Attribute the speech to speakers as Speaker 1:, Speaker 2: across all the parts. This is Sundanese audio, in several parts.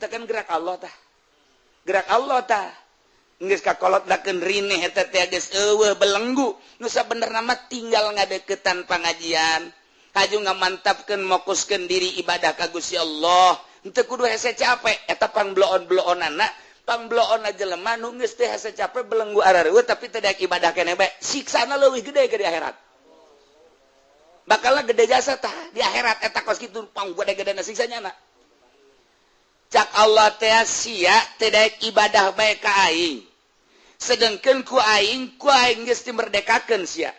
Speaker 1: Eta kan gerak Allah tah. Gerak Allah tah. Geus kakolot dakeun rineh eta teh geus eueuh belenggu. Nu sabenerna mah tinggal ngadeukeutan pangajian. Haju ngamantapkeun mokuskeun diri ibadah ka Gusti Allah. Henteu kudu hese capek eta pangbloon-bloonana, pangbloonna jelema nu geus teh hese capek belenggu arareueuh tapi teu daek ibadah keneh bae. Siksana leuwih gede ke di akhirat. Bakalna gede jasa tah di akhirat eta kos kitu pang gede-gedena siksanya na. Cak Allah teh sia teu daek ibadah bae ka aing. Sedengkeun ku aing geus dimerdekakeun sia.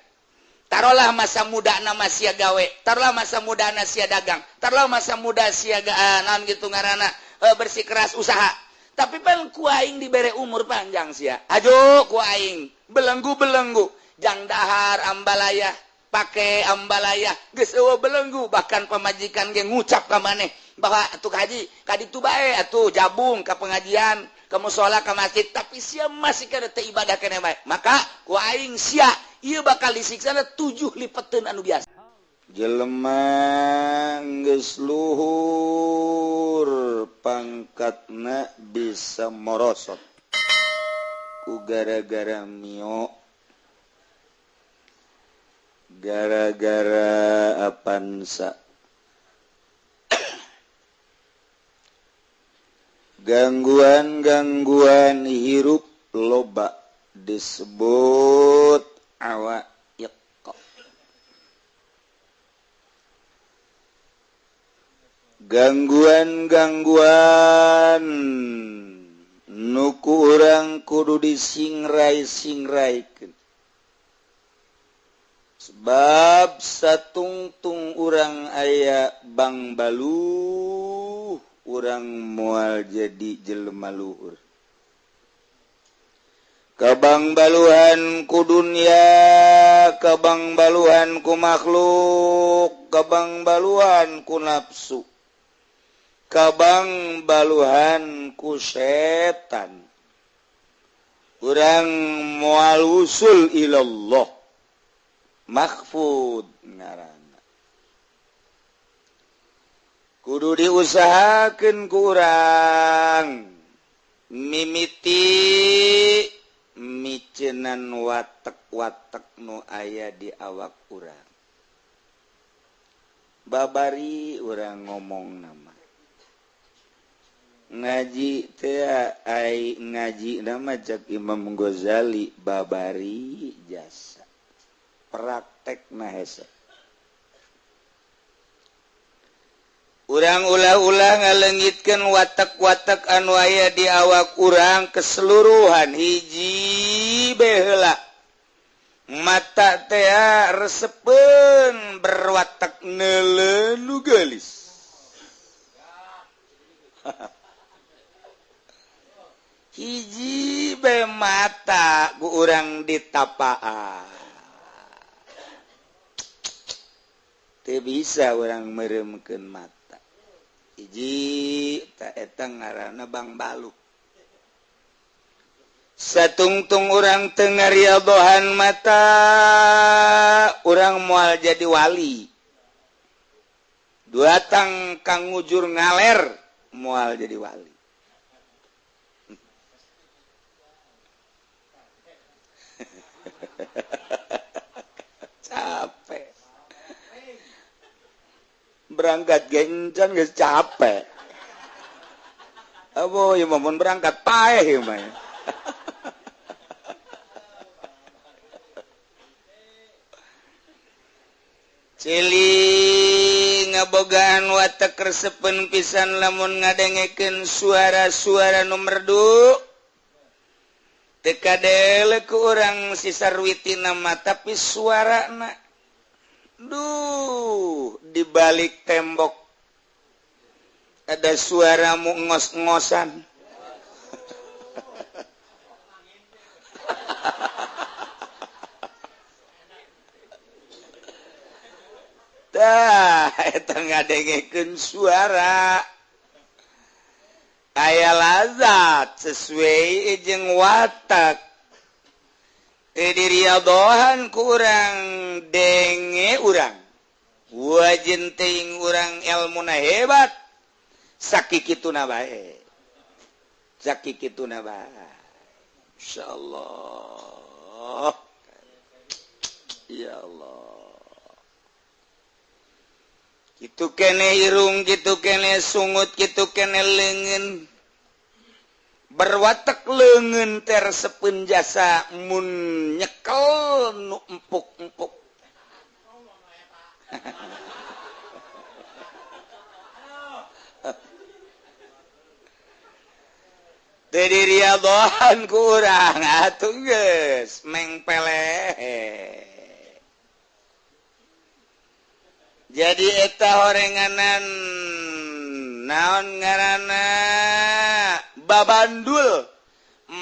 Speaker 1: Tarolah masa muda nama sia gawe, tarolah masa muda na sia dagang, tarolah masa muda sia naon gitu ngaranna bersikeras usaha. Tapi pan ku aing dibere umur panjang sia. Ajo ku aing belenggu-belenggu, jang dahar ambalaya, pake ambalaya, geus eueuh belenggu, bahkan pamajikan ge ngucap ka maneh bahwa atuh haji ka ditu bae atuh jabung ka pengajian, ka musala, ka masjid, tapi sia masih kana teu ibadah keneh bae. Maka ku aing sia ieu bakal disiksana 7 lipeteun anu biasa.
Speaker 2: Jelema geus luhur pangkatna bisa morosot ku gara-gara mio, gara-gara apansa. Gangguan-gangguan hirup loba disebut awaiq. Gangguan-gangguan nu ku urang kudu disingrai-singraikeun. Sebab satungtung urang aya bang baluh, urang moal jadi jelema luhur. Kabang baluhan ku dunia, kabang baluhan ku makhluk, kabang baluhan ku nafsu, kabang baluhan ku setan. Urang moal usul ilallah. Mahfud ngaranna. Kudu diusahakeun ku urang mimiti micenan watek-watek nu aya di awak urang. Babari urang ngomong nama. Ngaji teh ai ngaji nama cak Imam Ghazali babari jasa. Praktek na hese. Urang ulah-ulah ngalengitkeun watak-watak anu aya di awak urang keseluruhan hiji bae heula. Mata teh resepeun berwatak neuleuh nu geulis. Hiji bae mata ku urang ditapaan. Teu bisa urang meuremkeun mata. Hiji ta eta ngaranna Bang Baluk. Satungtung urang teu ngariadohan mata, urang moal jadi wali. Duatang kang ngujur ngaler moal jadi wali. Capek. Berangkat gencan geus capek. Abo ieu mah mun berangkat paeh ieu mah. Cili ngabogaan watek resepeun pisan lamun ngadengekeun suara-suara nu merdu. Teu kadele ku urang si sarwitina mah tapi suarana duh, di balik tembok ada suara mu ngos-ngosan. Tah, eta ngadengekeun suara. Aya lazat sesuai jeung watak. Diriadohan ku urang denge urang wajin teuing urang elmuna hebat sakikituna bae.
Speaker 1: Zaki kitu na bae. Insyaallah. Ya Allah. Kitu kene irung, kitu kene sungut, kitu kene leungeun. Berwatek leungeun teh resepeun jasa mun nyekel nu empuk-empuk. Teu diriadohan ku urang atuh geus mengpeleh. Jadi eta horenganan naon ngaranna babandul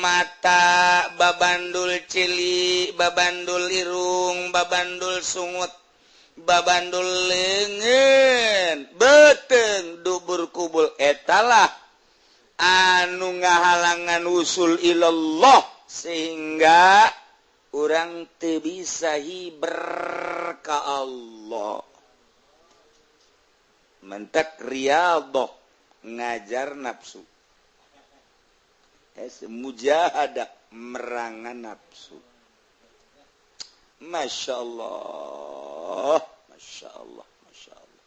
Speaker 1: mata, babandul cili, babandul irung, babandul sungut, babandul leungeun, beuteung dubur kubul etalah anu ngahalangan usul ilallah sehingga urang teu bisa hiber ka Allah. Mentak riyadhah ngajar nafsu, mujahadah merangan nafsu. Masya Allah, Masya Allah, Masya Allah.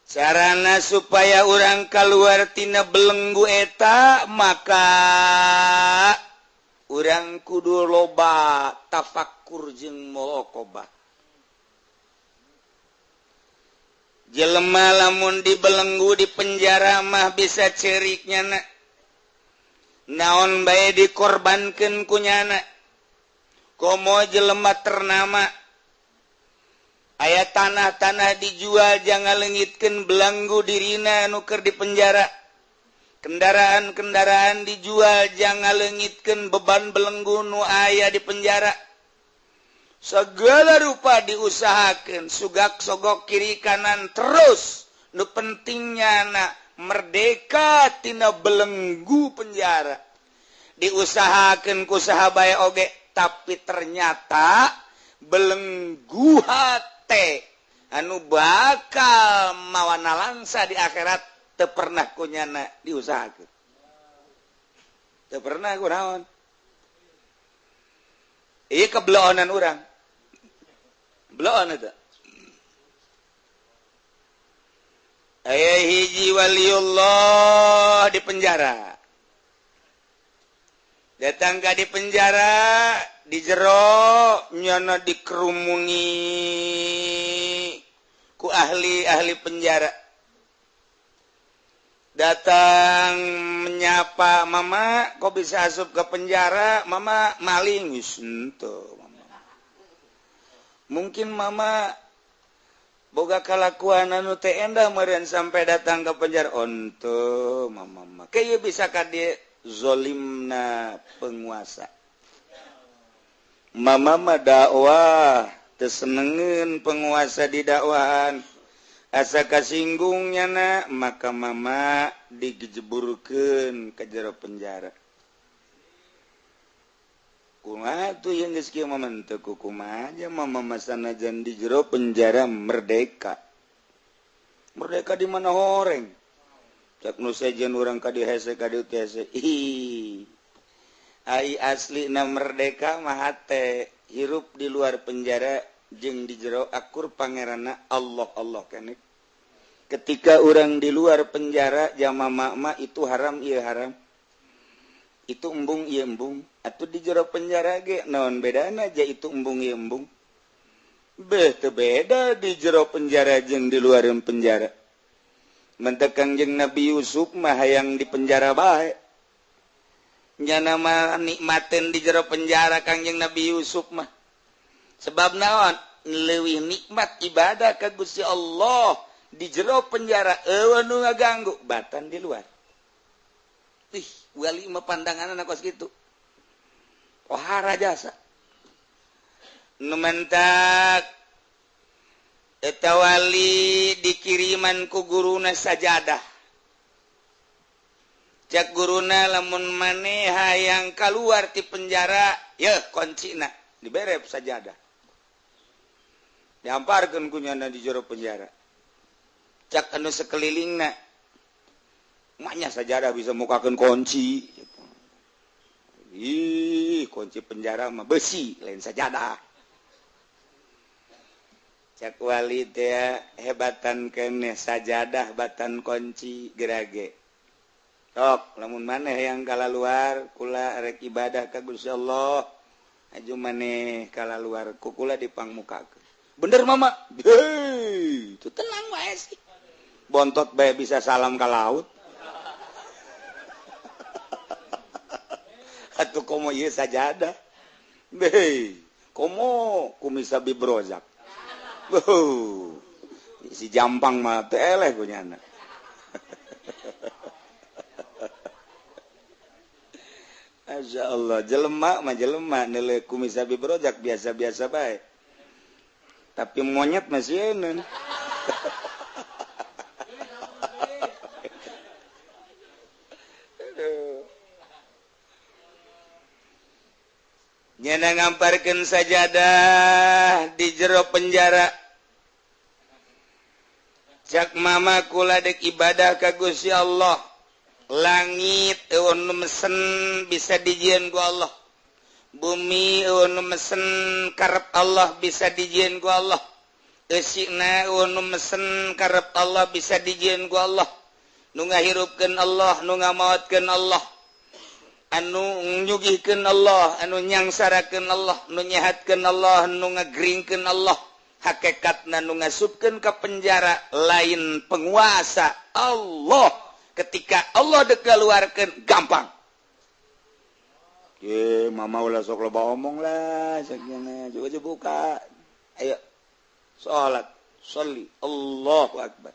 Speaker 1: Carana supaya orang keluar tina belenggu eta maka urang kudu loba tafakur jeung muraqabah. Jelema lamun dibelenggu di penjara mah bisa cerik nyana. Naon bae dikorbankeun ku nyana. Komo jelema ternama. Aya tanah-tanah dijual jangan leungitkeun belenggu dirina nu keur di penjara. Kendaraan-kendaraan dijual jangan leungitkeun beban belenggu nu aya di penjara. Segala rupa diusahakan, sugak sogok kiri kanan terus. Nu pentingnya na merdeka tina belenggu penjara. Diusahakan ku saha bae oge, tapi ternyata belenggu hate anu bakal mawana langsa di akhirat teu pernah ku nyana diusahakeun. Teu pernah ku naon. Ieu kebelonan urang. Beloon eta. Aya hiji waliullah di penjara. Datang ka di penjara, di jero nyana dikerumungi ku ahli-ahli penjara. Datang menyapa, "Mama, kok bisa asup ke penjara?" "Mama maling." Geus henteu. Mungkin mama boga kalakuan anu teu endah meureun sampai datang ke penjara. Onto mama mah kieu bisa ka dieu zolimna penguasa. Mama mah dakwah teu senengeun penguasa di dakwahan. Asa kasinggung nyana maka mama digejeburkeun ka jero penjara. Kumaha tuh yang geus kieu mah teu kumaha aja mama masanajan di jero penjara merdeka. Merdeka di mana horeng? Cak nu sejen urang ka dieu hese ka dieu teh hese. Ih. Ai aslina merdeka mah hate hirup di luar penjara jeung di jero akur pangeranna Allah Allah keneh. Ketika urang di luar penjara jama mama itu haram ieu haram. Itu embung ieu embung. Atuh di jero penjara ge naon bedana aja itu embung ieu embung. Beh teu beda di jero penjara jeung di luar penjara. Mentek Kangjeng Nabi Yusuf mah hayang di penjara bae. Nyana mah nikmateun di jero penjara Kangjeng Nabi Yusuf mah. Sebab naon? Leuwih nikmat ibadah ka Gusti Allah di jero penjara eueuh nu ngaganggu batan di luar. Ih, wali mah pandanganna kos kitu. Ohara jasa. Nu mentak eta wali dikiriman ku guruna sajadah. Cak guruna lamun maneh hayang kaluar ti penjara, yeuh kuncina dibere sajadah. Dihamparkeun ku nyana di jero penjara. Cak anu sekelilingna. Maknya sajadah bisa mukakeun kunci. Ih, kunci penjara mah besi, lain sajadah. Cak wali teh hebatan keneh sajadah batan kunci gerage. Tok, lamun maneh yang kalaluar kula rek ibadah ka Gusti Allah. Aju maneh kalaluar ku kula dipangmukakeun. Bener mama? Hei, itu tenang wae sih. Bontot bae bisa salam ka laut. Atuh komo ieu sajadah. Hei, komo kumisa bibrozak. Wuh, si jampang mah teh eleh ku nyana. Masya Allah, jelema mah jelema neuleuh kumisa bibrozak biasa-biasa bae. Tapi monyet masih eun. Nyana ngamparkeun sajadah di jero penjara. Cak mama kula dek ibadah ka Gusti Allah. Langit eueun nu mesen bisa dijieun ku Allah. Bumi eueun nu mesen karep Allah bisa dijieun ku Allah. Eusina eueun nu mesen karep Allah bisa dijieun ku Allah. Nu ngahirupkeun Allah, nu ngamaotkeun Allah. Anu nyugihkeun Allah, anu nyangsarakeun Allah, nu nyehatkeun Allah, nu ngagringkeun Allah. Hakikatna nu ngasupkeun ka penjara lain penguasa Allah. Ketika Allah dek keluarkeun gampang. Ye, mama ulah sok loba omong lah, sakieu coba buka. Ayo salat, sholli, Allahu akbar.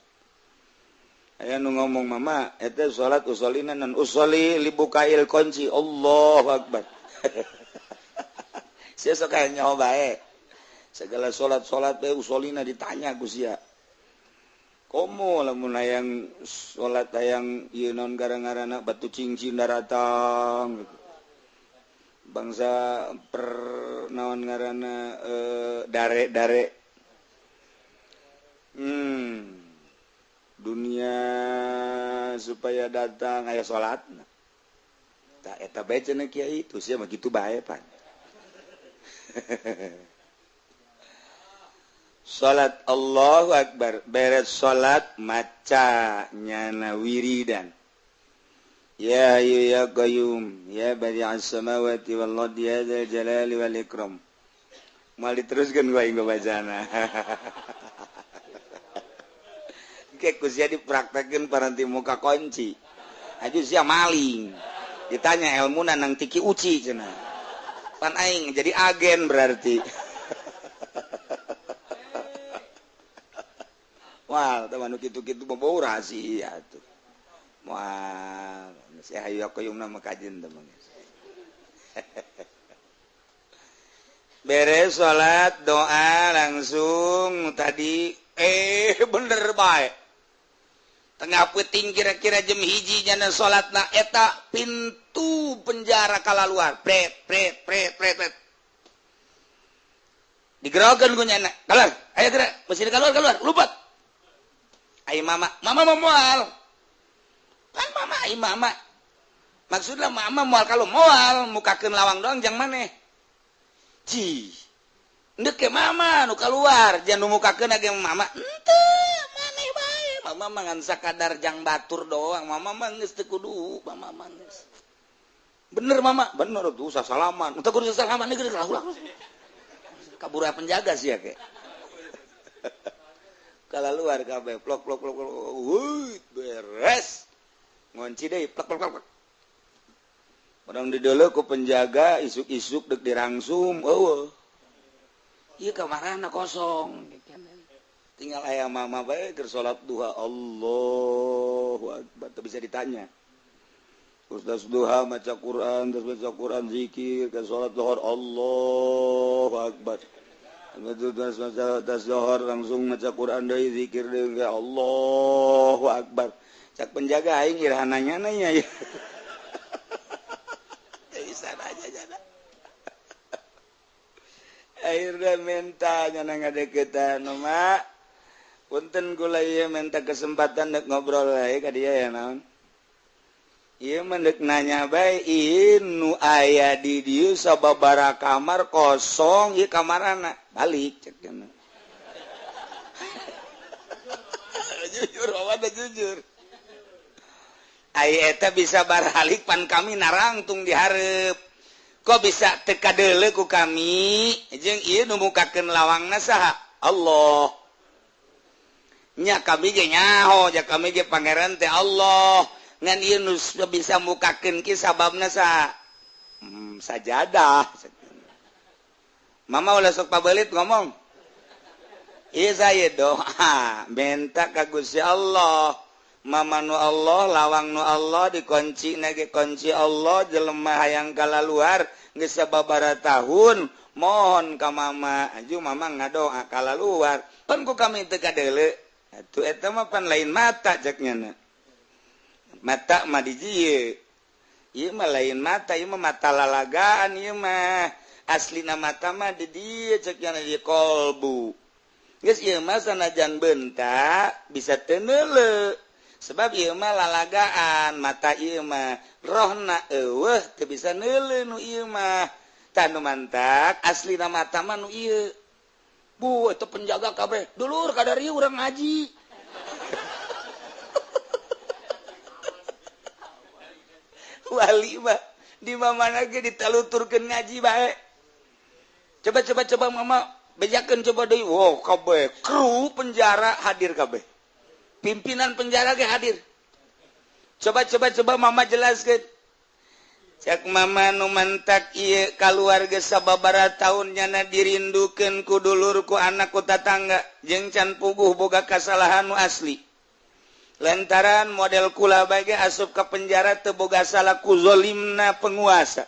Speaker 1: Aya nu ngomong mama, eta salat usolina nan usolli libukail kunci, Allahu akbar. Sia sok aya nyaho bae. Segala salat-salat bae usolina ditanya ku sia. Komo lamun hayang salat hayang ieu naon gara-garana batu cincin daratang gitu. Bangsa per naon ngaranna dare-dare. Dunia supaya datang aya salatna. Tah eta bae cenah kiai itu sia mah kitu bae pan. Salat Allahu akbar, beres salat maca nyana wiridan. Ya hayyu ya qayyum ya badi'as samawati wal ardi ya dzal jalali wal ikram. Moal diteruskeun ku aing bacana. Ke ku sia dipraktekeun paranti muka kunci. Aju sia maling. Ditanya ilmuna nang tiki uci cenah. Pan aing jadi agen berarti. Wah, teman nu kitu-kitu mah rahasia atuh. Wah, si hayu qayyumna mah kajen teman. Beres salat doa langsung tadi bener bae. Tengah peuting kira-kira jam 1 nyana salatna eta pintu penjara kalaluar. Pret pret pret pret pret. Digerokeun ku nyana. Keluar, ayo gerak, mesti keluar keluar, lupat. Ai mama, mama mau moal. Kan mama ai mama. Maksudna mama moal kalau moal mukakeun lawang doang jang maneh. Ci. Ndek ke mama nu keluar, jangan nu mukakeun age mama. Henteu, maneh bae. Mama mah ngan sakadar jang batur doang. Mama mah geus teu kudu, mama mah geus. Bener mama, bener tuh usah salaman. Teu kudu salaman geus ulah. Kabur penjaga sih ya ke. Kalau luar kabeh plok plok plok plok, wuih beres. Ngunci deui plok plok plok. Padahal dideuleu ku penjaga isuk-isuk dek dirangsum, eueuh. Ieu kamarana kosong. Tinggal aya mama bae keur salat duha, Allahu akbar, teu bisa ditanya. Terus duha maca Quran, terus baca Quran zikir, ke salat zuhur Allahu akbar. Terus maca zuhur langsung maca Quran deui zikir deui Allahu akbar. Cak penjaga aing iraha nanya-nanya ya. Bisa aja jana. Akhirnya minta nyana ngadeukeutan mak. Punten kula ieu minta kesempatan dek ngobrol we ka dieu ya naon.
Speaker 2: Ieu mah deuk nanya bae ieu nu aya di dieu sababaraha kamar kosong ieu kamarana balik cek cenah. Jujur awak jujur. Ai eta bisa baralik pan kami narangtung dihareup. Kok bisa teu kadeuleu ku kami jeung ieu nu mukakeun lawangna saha? Allah. Nya kami ge nyaho, ja kami ge pangeran teh Allah. Ngan ieu nu bisa mukakeun ki sababna saha? Sajadah. Mama ulah sok pabelit ngomong. Ieu saya doa minta ka Gusti Allah. Mama nu Allah, lawang nu Allah, dikunci nage kunci Allah, jelema hayang kalaluar geus sababaraha tahun, mohon ka mama, aju mama ngadoa kalaluar. Pan ku kami teu kadeuleu. Atuh eta mah pan lain mata cek nya. Mata mah di dieu. Ieu mah lain mata, ieu mah mata lalagaan ieu mah. Aslina mata mah di dieu cek nya di kolbu. Geus ieu mah sanajan bentak bisa teu neuleu. Sebab ieu mah lalagaan mata ieu mah rohna eueuh teu bisa neuleu nu ieu mah. Tah nu mantak aslina mata mah nu ieu. Bu eta penjaga kabeh dulur kadari urang ngaji. Wali mah di mana ge ditaluturkeun ngaji bae. Coba coba coba mama bejakeun coba deui. Wow kabeh kru penjara hadir kabeh. Pimpinan penjara ge hadir. Coba coba coba mama jelaskeun. Cek mama nu mantak ieu kaluarga sababaraha taun nyana dirindukeun ku dulur ku anak ku tatangga jeung can puguh boga kasalahan nu asli. Lantaran model kula bae ge asup ka penjara teu boga salah ku zalimna penguasa.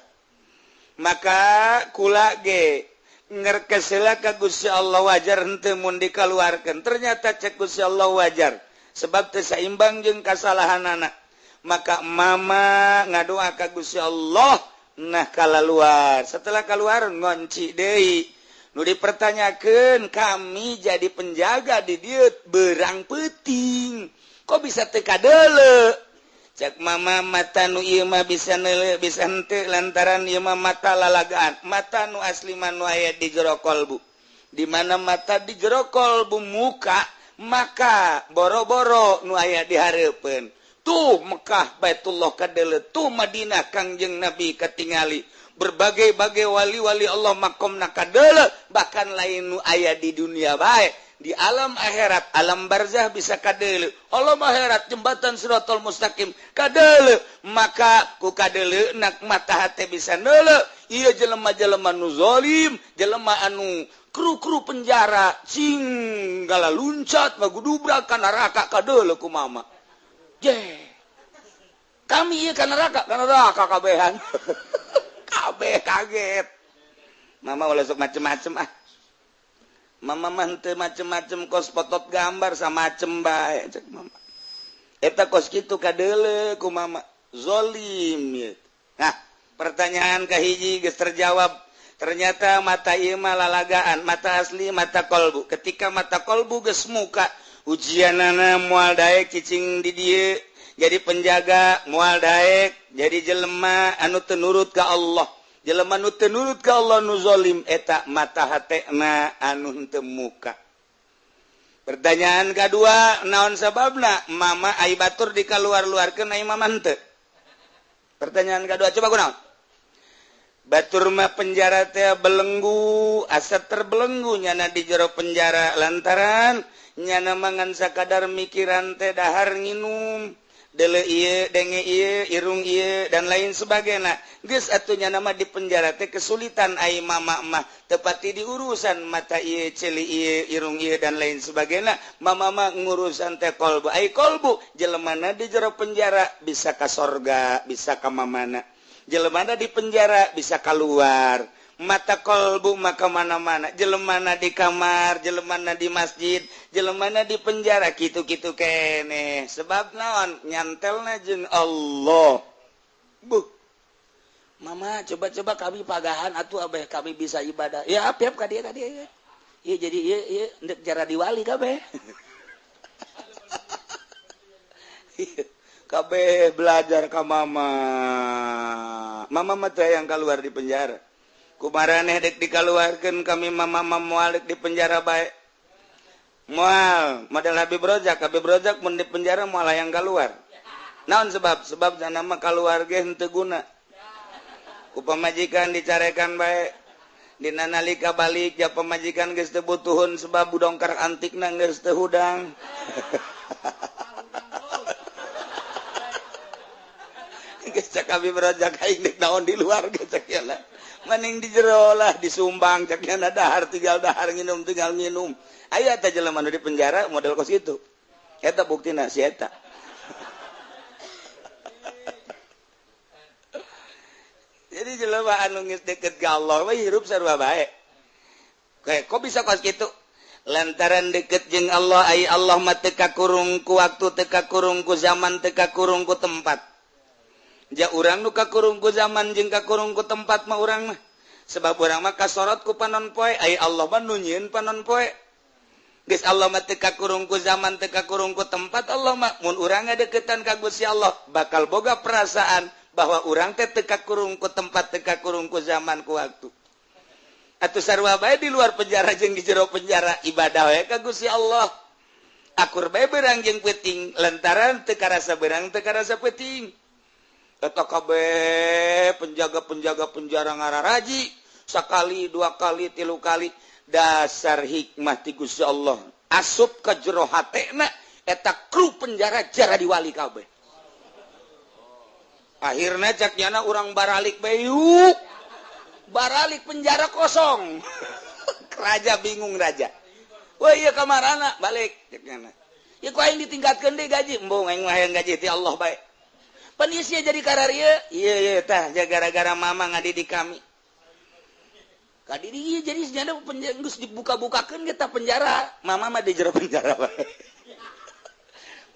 Speaker 2: Maka kula ge ngerkesela ka Gusti Allah wajar henteu mun dikaluarkeun. Ternyata cek Gusti Allah wajar. Sebab teu saimbang jeung kasalahanana. Maka mama ngadoa ka Gusti Allah nah kalaluar. Setelah keluar ngonci deui. Nu dipertanyakeun kami jadi penjaga di dieu berang peuting. Kok bisa teu kadeuleu? Cek mama mata nu ieu mah bisa neuleu bisa henteu lantaran ieu mah mata lalagaan. Mata nu asli mah nu aya di jero kolbu. Di mana mata di jero kolbu muka maka boro-boro nu aya di hareupeun. Tuh Mekah Baitullah kadeuleu, tuh Madinah Kangjeng Nabi katingali. Berbagai-bagai wali-wali Allah makomna kadeuleu, bahkan lain nu aya di dunia bae, di alam akhirat, alam barzah bisa kadeuleu. Alam akhirat jembatan Siratal Mustaqim kadeuleu, maka ku kadeuleu nak mata hate bisa neuleu. Ieu jelema-jelema nu zalim, jelema anu kru-kru penjara cing gala luncat magudubrak ka neraka kadeuleu ku mama. Je. Kami ieu ka neraka kabehan. Kabeh kaget. Mama ulah sok macem-macem ah. Mama mah henteu macem-macem kos potot gambar samacem bae cek mama. Eta kos kitu kadeuleu ku mama. Zalim ieu. Nah, pertanyaan kahiji geus terjawab. Ternyata mata ieu mah lalagaan, mata asli mata kolbu. Ketika mata kolbu geus muka, ujianana moal daek cicing di dieu, jadi penjaga moal daek, jadi jelema anu teu nurut ka Allah. Jelema nu teu nurut ka Allah nu zalim eta mata hatena anu henteu muka. Pertanyaan kadua, naon sababna mama ai batur dikaluar-luarkeun ai mama henteu? Pertanyaan kadua coba kunaon? Batur mah penjara teh belenggu, asa terbelenggu nyana di jero penjara lantaran nyana mangan sakadar mikiran teh dahar nginum, deuleu ieu, denge ieu, irung ieu dan lain sebagainya. Geus atuh nyana mah di penjara teh kesulitan ai mama mah tepati diurusan mata ieu, ceuli ieu, irung ieu dan lain sebagainya. Mama mah ngurusan teh kolbu. Ai kolbu jelemana di jero penjara bisa ka sorga, bisa ka mamana. Jelemana di penjara bisa keluar. Mata kolbu maka mana-mana. Jelemana di kamar, jelemana di masjid, jelemana di penjara kitu-kitu kene. Sebab naon nyantelna jeung Allah. Buh. Mama coba-coba kami pagahan atuh abeh kami bisa ibadah. Ya apiap ka dieu ka dieu. Ieu jadi ieu ieu ndek jara diwali kabeh. Kabeh belajar ka mama. Mama mah teh yang keluar di penjara. Kumaraneh dek dikaluarkeun kami mama moal di penjara bae. Moal model Habib Rozak mun di penjara moal hayang keluar. Naon sebab? Sebab jana mah kaluar ge henteu guna. Ku pamajikan dicarekan bae. Dina nalika balik ja pamajikan geus teu butuhun sebab budongkar antikna geus teu hudang. Geus cak Habib Rozak aing dek naon di luar ge cak nya. Mending di jero lah disumbang cak nya dahar tinggal dahar nginum tinggal nginum. Aya teh jelema nu di penjara model kos kitu. Eta buktina si eta. Jadi jelema anu geus deket ka Allah we hirup sarua bae. Kayak kok bisa kos kitu? Lantaran deket jeung Allah ai Allah mah teu kakurung ku waktu, teu kakurung ku zaman, teu kakurung ku tempat. Ja urang nu kakurung ku zaman jeung kakurung ku tempat mah urang mah. Sebab urang mah kasorot ku panon poe, ai Allah mah nu nyieun panon poe. Geus Allah mah teu kakurung ku zaman, teu kakurung ku tempat Allah mah. Mun urang ngadeukeutan ka Gusti Allah bakal boga perasaan bahwa urang teh teu kakurung ku tempat, teu kakurung ku zaman ku waktu. Atuh sarua bae di luar penjara jeung di jero penjara ibadah we ka Gusti Allah. Akur bae beurang jeung peuting lantaran teu karasa beurang teu karasa peuting. Eta kabeh penjaga-penjaga penjara ngararaji sakali, dua kali, tilu kali. Dasar hikmah ti Gusti Allah asup ka jero hatena eta kru penjara jara diwali kabeh. Akhirna cak nyana urang baralik bae yuk. Baralik penjara kosong. Raja bingung raja. Wah ieu kamarana balik cak nyana. Ieu ku aing ditingkatkeun deui gaji, embung aing mah hayang gaji ti Allah bae. Pan ieu sia jadi kararieu. Ieu ieu tah gara-gara mama ngadidik kami. Kadiri jadi senyada penjara geus dibuka-bukakeun ge tah penjara. Mama mah di jero penjara bae.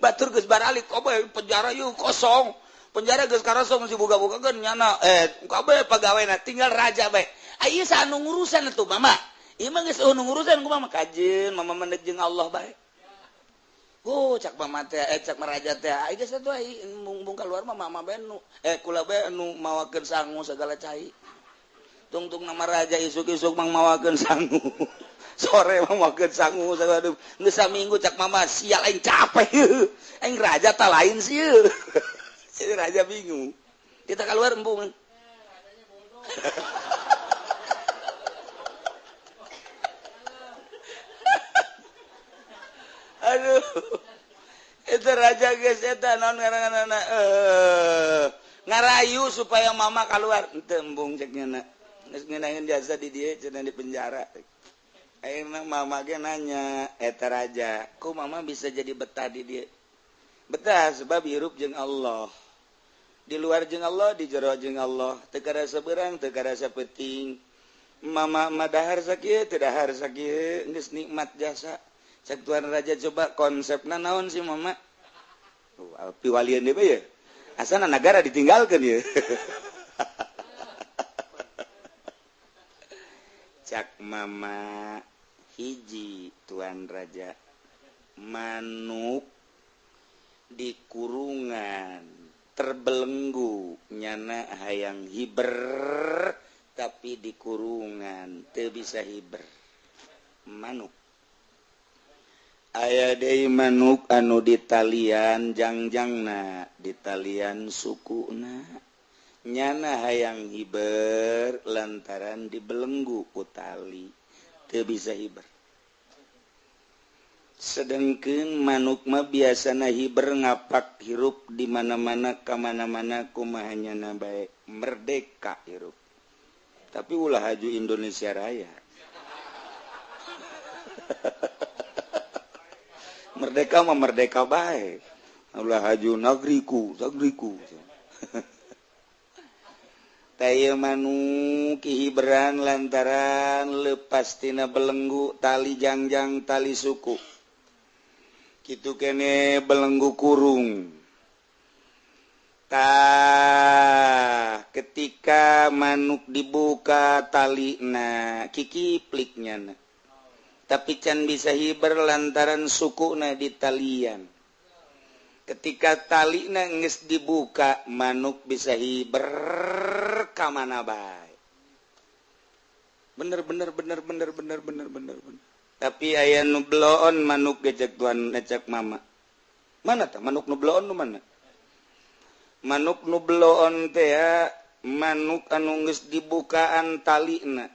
Speaker 2: Batur geus baralik kabeh penjara yeuh kosong. Penjara geus karosong geus dibuka-bukakeun nyana kabeh pegawena tinggal raja bae. Ieu saha nu ngurusan atuh mama? Ieu mah geus nu ngurusan ku mama kajeun mama mah jeung Allah bae. Oh cak mama teh cak maraja teh ai geus atuh ai mung kaluar mah mama bae nu kula bae nu mawakeun sangu sagala cai. Tungtung nama raja isuk-isuk mang mawakeun sangu. Sore mang mawakeun sangu sagala. Geus saminggu cak mama sial aing capek. Aing raja ta lain sieun. Jadi raja bingung. Kita keluar embung. Aduh. Itu raja geus eta naon ngaranna ngarayu supaya mama keluar. Henteu embung cek nya. Geus ngeunaheun jasa di dieu cenah di penjara. Ayeuna mama ge nanya eta raja, "Ku mama bisa jadi betah di dieu?" Betah sebab hirup jeung Allah. Di luar jeung Allah, di jero jeung Allah. Teu karasa beurang, teu karasa peuting. Mama mah dahar sakieu, teu dahar sakieu, geus nikmat jasa. Cek tuan raja coba konsepna naon sih mama? Piwalieun deui ye. Asana nagara ditinggalkeun ye. Cak mama hiji tuan raja manuk di kurungan terbelenggu nyana hayang hiber tapi di kurungan teu bisa hiber manuk. Aya deui manuk anu ditalian jangjangna ditalian sukuna nyana hayang hiber lantaran dibelenggu ku tali teu bisa hiber. Sedengkeun manuk mah biasana hiber ngapak hirup di mana-mana ka mana-mana kumaha nyana bae merdeka hirup. Tapi ulah haju Indonesia Raya. Merdeka mah merdeka bae. Ulah haju nagriku, nagriku. Taya manuk hiberan lantaran lepas tina belenggu tali jangjang tali suku. Kitu kene belenggu kurung. Tah ketika manuk dibuka talina kikipliknya na. Tapi can bisa hiber lantaran sukuna di talian. Ketika talina geus dibuka manuk bisa hiber ka mana bae. Bener bener bener bener bener bener bener bener. Tapi aya nu bloon manuk gejek tuan ecek mama. Mana tah manuk nu bloon nu mana? Manuk nu bloon teh ya manuk anu geus dibukaan talina.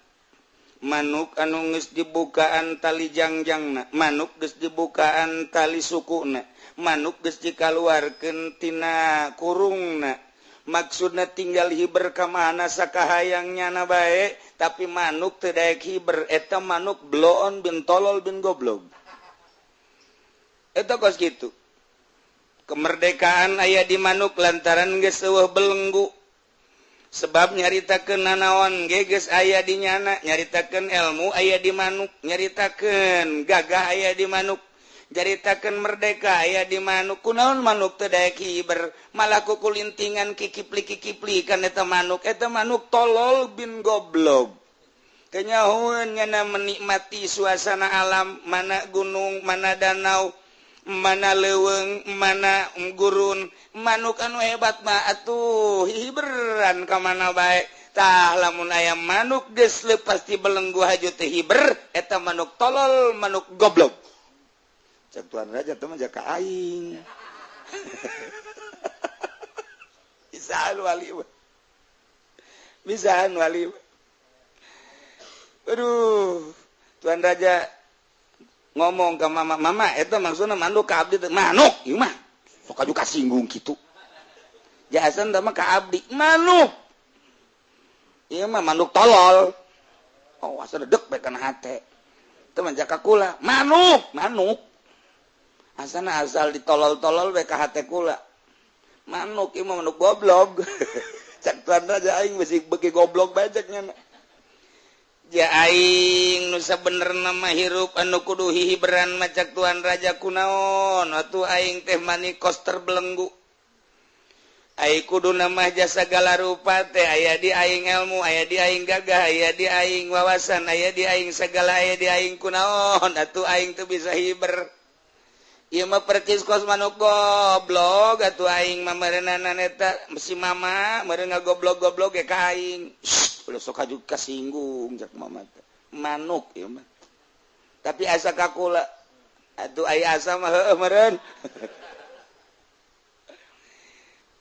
Speaker 2: Manuk anu geus dibukaan tali jangjangna, manuk geus dibukaan tali sukuna, manuk geus dikaluarkeun tina kurungna. Maksudna tinggal hiber ka mana sakahayang nyana bae, tapi manuk teu daek hiber, eta manuk bloon bin tolol bin goblog. Eta kos kitu. Kemerdekaan aya di manuk lantaran geus eueuh belenggu. Sebab nyaritakeun nanaon ge geus aya di nyana, nyaritakeun ilmu aya di manuk, nyaritakeun gagah aya di manuk, nyaritakeun merdeka aya di manuk. Kunaon manuk teu daek hiber, malah kukulintingan kikipli-kikipli kan eta manuk tolol bin goblog. Kenyahoeun nyana menikmati suasana alam, mana gunung, mana danau, mana leuweung, mana gurun. Manuk anu hebat mah atuh hiberan ka mana bae. Tah lamun aya manuk geus leupas ti belenggu haju teh hiber, eta manuk tolol, manuk goblok. Cek Tuan Raja teh mah jaka aing. Bisaan wali mah. Bisaan wali mah. Aduh, Tuan Raja ngomong ke mama, mama eta maksudna manuk ka abdi teh manuk ieu mah. Sok aju kasinggung kitu. Jahasan teh mah ka abdi manuk. Ieu mah manuk tolol. Oh, asa dedek bae kana hate. Teu mah jaka kula, manuk, manuk. Asana asal ditolol-tolol bae ka hate kula. Manuk ieu mah manuk goblok. Cak Tuan Raja aing beusi beuki goblok bae cek nya. Ja aing nu sabenerna mah hirup anu kudu hihiberan mah cak Tuan Raja kunaon atuh aing teh manikos terbelenggu. Ai kuduna mah jasa segala rupa teh aya di aing ilmu, aya di aing gagah, aya di aing wawasan, aya di aing segala, aya di aing kunaon atuh aing teu bisa hiber. Ieu mah percis kos manuk goblok atuh aing mah meureunana eta si mama meureun ngagoblok-goblok ge ka aing. Ulah sok aju kasinggung cak mama teh. Manuk ieu mah. Tapi asa ka kula atuh aya asa mah heueuh meureun.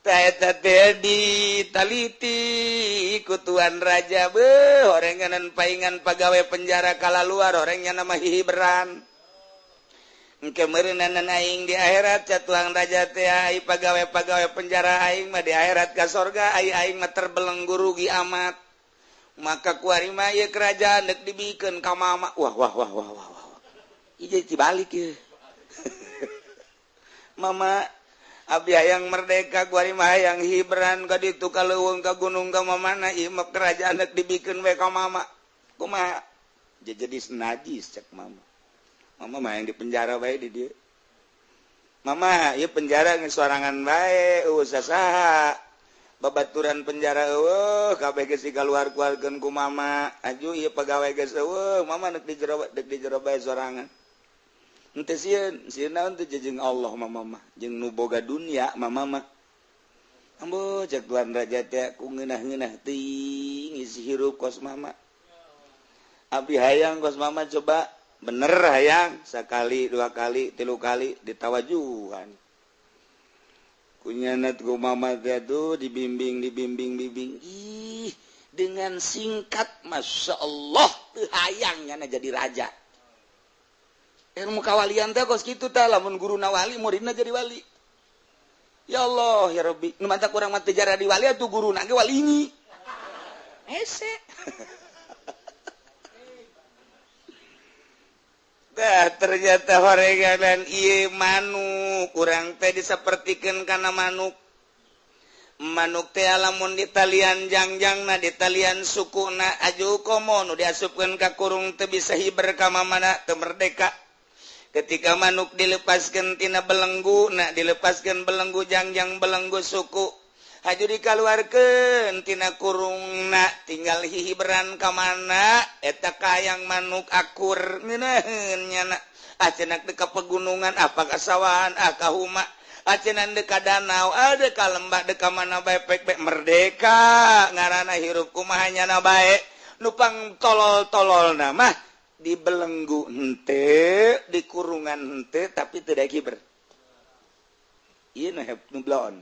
Speaker 2: Tah eta teh ditaliti ku Tuan Raja beuh horenganan paingan pagawe penjara kalaluar horeng nya mah hihiberan. Engke meureunana aing di akhirat ca Tuan Raja teh ai pagawe-pagawe penjara aing mah di akhirat ka sorga ai aing mah terbelenggu rugi amat. Maka kuari mah ieu kerajaan deuk dibikeun ka mama. Wah wah wah wah wah wah. Ieu dibalik ieu. Mama abdi hayang merdeka kuari mah hayang hiberan ka ditu ka leuweung ka gunung ka mamana ieu mah kerajaan deuk dibikeun we ka mama. Kumaha? Jadi najis cek mama. Mama mah yang di penjara bae di dieu. Mama ieu penjara geus sorangan bae eueuh sasaha. Babaturan penjara eueuh kabeh geus dikaluar-keluarkeun ku mama. Aju ieu pagawe geus eueuh, mama deuk di jero deuk di jero bae sorangan. Henteu sieun, sieun naon teh jeung Allah mama mah, jeung nu boga dunia mama mah. Ambo cek Tuan Raja teh ku ngeunah-ngeunah teuing isi hirup kos mama. Abdi hayang kos mama coba bener hayang sekali dua kali tilu kali ditawajuhan. Kunyanat ku mama teh tuh dibimbing dibimbing bimbing. Ih, dengan singkat Masya Allah teu hayang nyana jadi raja. Ilmu kawalian teh kos kitu tah lamun guruna wali muridna jadi wali. Ya Allah ya Rabbi, nu manta kurang mah teu jadi wali atuh guruna ge wali. Hese. Tah ternyata horeganan ieu manuk urang teh disapertikeun kana manuk. Manuk teh lamun ditalian jangjangna ditalian sukuna aju komo nu diasupkeun ka kurung teu bisa hiber ka mamana teu merdeka. Ketika manuk dilepaskeun tina belenggu na dilepaskeun belenggu jangjang belenggu suku haju dikaluarkeun tina kurungna tinggal hihiberan ka mana eta kayang manuk akur ngeunaheun nyana ah cenah teu ka pegunungan ah ka sawahan ah ka huma Acenan deka danau, ada ka lembah deka mana bae pek pek merdeka ngaranna hirup kumaha nyana bae. Nupang tolol-tolol mah dibelenggu henteu, di kurungan henteu tapi teu daek hiber. Ieu nu bloon.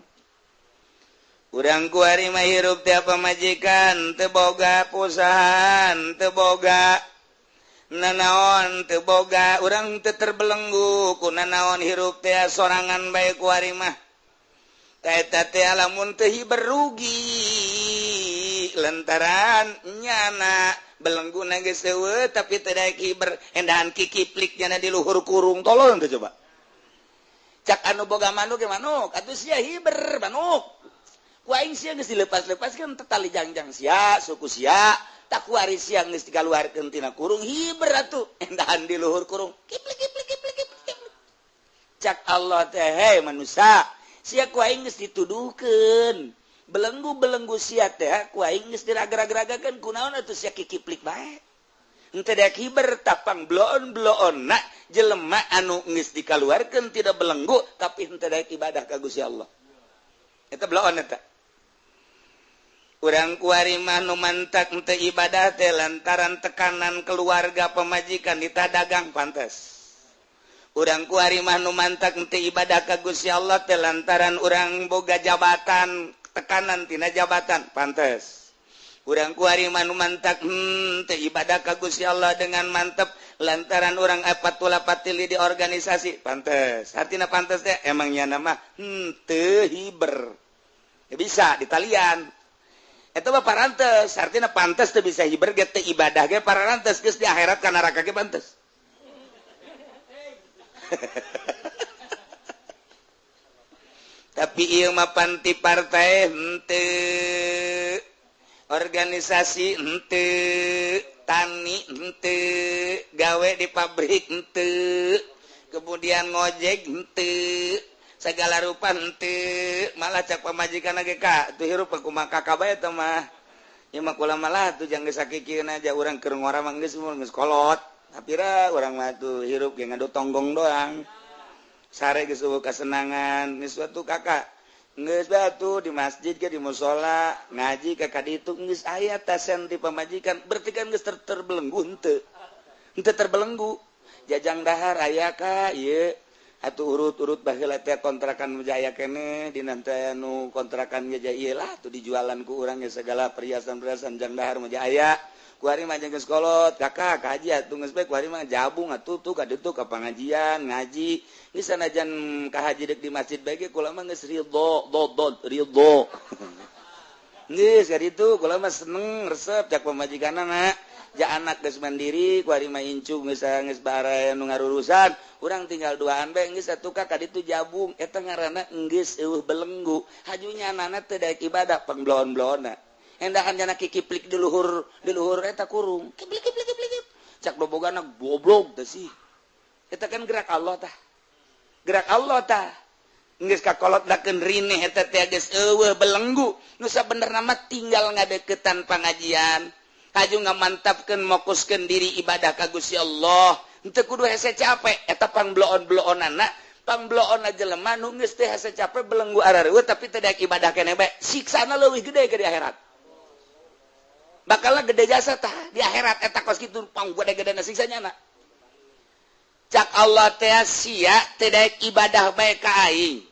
Speaker 2: Urang kuari mah hirup teh pamajikan teu boga perusahaan, teu boga nanaon, teu boga urang teu terbelenggu ku nanaon hirup teh sorangan bae kuari mah. Ta eta teh lamun teu hiber rugi lantaran nyana belenggu na geus eueuh tapi teu daek hiber endahan kikiplik nyana di luhur kurung tolong teh coba. Cak anu boga manuk ge manuk atuh sia hiber manuk. Ku aing sia geus dilepas-lepaskeun teh tali jangjang sia suku sia tak kuari sia geus dikaluarkeun tina kurung hiber atuh endahan di luhur kurung kiplik kiplik kiplik kiplik. Cak Allah teh hei manusia sia ku aing geus dituduhkeun belenggu-belenggu sia teh ku aing geus diraga-ragakeun kunaon atuh sia kikiplik bae henteu daek hiber tapang bloon-bloonna jelema anu geus dikaluarkeun tidak belenggu tapi henteu daek ibadah ka Gusti Allah eta bloon eta. Urang kuari mah nu mantak henteu ibadah teh lantaran tekanan keluarga pemajikan ditah dagang pantes. Urang kuari mah nu mantak henteu ibadah ka Gusti Allah teh lantaran urang boga jabatan tekanan tina jabatan pantes. Urang kuari mah nu mantak henteu ibadah ka Gusti Allah dengan mantep lantaran urang patula patili di organisasi pantes. Artina pantes teh emang nyana mah henteu hiber. Ya bisa ditalian. Eta mah parantes, artina pantes teu bisa hiber ge teu ibadah ge parantes geus di akhirat ka neraka ge pantes. Tapi ieu mah panti partai henteu, organisasi henteu, tani henteu, gawe di pabrik henteu, kemudian ngojek henteu, segala rupa henteu, malah cak pamajikan ge ka tuh hirup kumaha kakak bae teh mah. Ieu mah kula malah tuh jang geus sakikieun aja urang keur ngora mah geus geus kolot. Tapi urang mah tuh hirup ge ngadu tonggong doang. Sare geus eueuh kasenangan, geus atuh kakak. Geus batu di masjid ke di musala, ngaji ka kaditu geus aya tasen di pamajikan, berarti kan geus terbelenggu henteu. Henteu terbelenggu. Jajang dahar aya ka ieu atuh urut-urut baheula teh kontrakan jaya keneh dina teh anu kontrakan ge ieu lah atuh dijualan ku urang ge segala perhiasan-perhiasan jang dahar mah aya. Kuari mah geus kolot kakak kaji atuh geus bae kuari mah jabung atuh tuh ka ditu ka pangajian ngaji geus sanajan ka haji deuk di masjid bae ge kula mah geus ridho dodod ridho geus ka ditu kula mah seneng resep cak pamajikanna mah ja anak geus mandiri kuari mah incu geus geus baraya nu ngarurusan urang tinggal duaan bae geus atuh ka ditu jabung eta ngaranna geus eueuh belenggu hajunya anana teu daek ibadah pangbloon-bloonna endahan jana kikiplik di luhur eta kurung kiplik kiplik kiplik cak bobogana goblok teh sih eta kan gerak Allah tah gerak Allah tah geus kakolot dakeun rineh eta teh geus eueuh belenggu nu sabenerna mah tinggal ngadeukeutan pangajian haju ngamantapkeun mokuskeun diri ibadah ka Gusti Allah henteu kudu hese capek eta pangbloon-bloonana pangbloon jelema nu geus teh hese capek belenggu arareueuh tapi teu daek ibadah keneh bae siksana leuwih gede ke di akhirat bakalna gede jasa tah di akhirat eta kos kitu pang gede-gedena siksa nyana cak Allah teh sia teu daek ibadah bae ka aing